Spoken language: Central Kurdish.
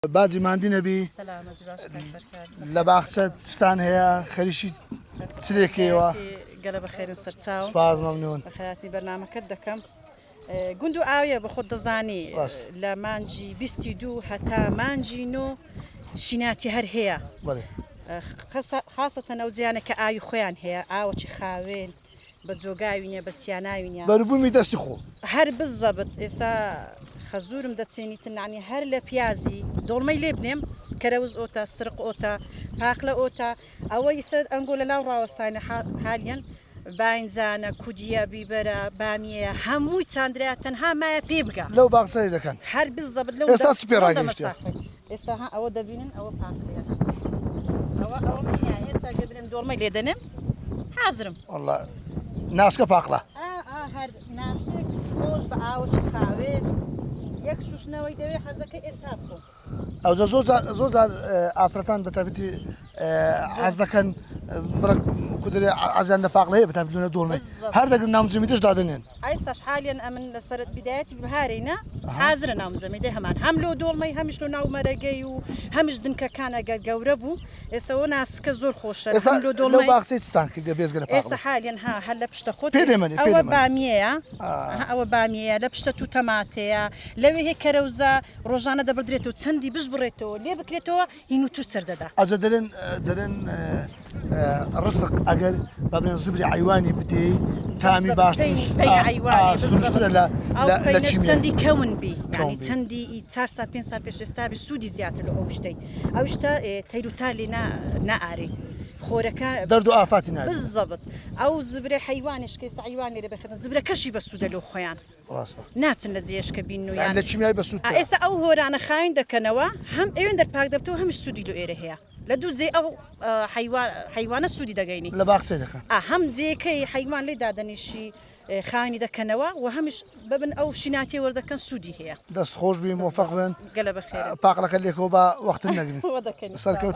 باجی ماندی نەبی سەلامەتی باش کاک سەرکار لە باخچە چتان هەیە خەریکی چلێکەوە گەلە بەخێرن سەرچاو سپاس مەمنون بەخێراتنی بەرنامەکەت دەکەم گوند و ئاویە بە خۆت دەزانی ڕاست. لە مانجی 22 هەتا مانجی نۆ شیناتی هەر هەیە بەڵێ خاصەتەن ئەو جیانە کە ئاوی خۆیان هەیە ئاوەکی خاوێن بە جۆگاوی نیە بە سیاناوی نیە. بەروبوومی دەستی خۆ. هەر بزەبت ئێستا خەزورم دەچێنیتن نانی هەر لە پیازی دۆڵمەی لێ بنێم کەرەوز ئۆتە سرق ئۆتە پاقلە ئۆتە ئەوە ئیسە ئەنگۆ لە لاو ڕاوەستاینە حالیەن باینجانە کودیە بیبەرە بامیەیە هەمووی چاندرا تەنها مایە پێ بگا. لەو باخچەی دەکەن. هەر بزەبت لەو ئێستا چ پێ ڕاگەیشتیە؟ ئێستا ها ئەوە دەبینن ئەوە پاقلەیە ئەوە ئەوە ئێستا گە بنێم دۆڵمەی لێ دەنێم حازرم. واللە ناسکە پاقلە. ئا ئا هەر ناسک خۆش بە ئاوەکی خاوێن یەک شوشتنەوەی دەوێ حەزەکەی ئێستا بخۆ. ئەوجا زۆر جار زۆر جار ئافرەتان بە تایبەتی حەز دەکەن بڕێک کودرێ عەزیان لە پاقلە هەیە بە تایبەتی لە دۆڵمەی هەر دەگرن ناو جەمیدەش دادەنێن. ئێستاش حالیەن ئەمن لەسەر بیدایەتی بەهارینە حازرە ناو جەمیدەی هەمان هەم لۆ دۆڵمەی هەمیش لۆ ناو مەرەگەی و هەمیش دنکەکان ئەگەر گەورە بوو ئێستا ئەوە ناسکە زۆر خۆشە ئێستا هەم لۆ لەو دۆڵمەی باخچەی چتان کردیە بێجگە لە ئێستا پاقلە؟ حالیەن ها هەر لە پشتە خۆت پێ دێمەنێ پێ ئەوە دێمەنێ. بامیەیە ئا. ها ئەوە بامیەیە لە پشتە تو تەماتەیە لەوێ هەیە کەرەوزە ڕۆژانە دەبردرێتەوە چەندی بشبڕێتەوە لێ بکرێتەوە هین و تور سەر دەدا. ئەوجا دەرێن دەرێن ڕسق ئەگەر با بڵێن زبری عەیوانی بدەی تامی باشتر سروشترە لە لە چیمیایی. چەندی کەون بی یانی کەون بی. چەندی ئی چار سا پێنج سا پێش ئێستا بی سوودی زیاتر لە ئەو شتەی ئەو شتە تەیر و تار لێ نا نائارێ خۆرەکە دەرد و ئافاتی نابی. بزەبت ئەو زبرە حەیوانیش کە ئێستا عەیوان لێرە بەخێر زبرەکەشی بەسوودە لۆ خۆیان. ڕاستە. ناچن لە جێیەش کە بینن و یان لە کیمیای بەسوودترە. ئێستا ئەو هۆرانە خاوێن دەکەنەوە هەم ئەوێن دەر پاک دەبتەوە هەمیش سوودی لۆ ئێرە هەیە لە دوو جێ ئەو حەیوانە سوودی دەگەینی. لە باخچەی دەکەن. ئا هەم جێیەکەی حەیوان لێ دادەنیشی خاوێنی دەکەنەوە و هەمیش بەبن ئەو شیناتیە وەردەکەن سوودی هەیە. دەست خۆش بی مۆفەق بن. گەلە بەخێرن. پاقلەکە لێکەوە با وەختت نەگرین. وە دەکەین. سەرکەوتوو.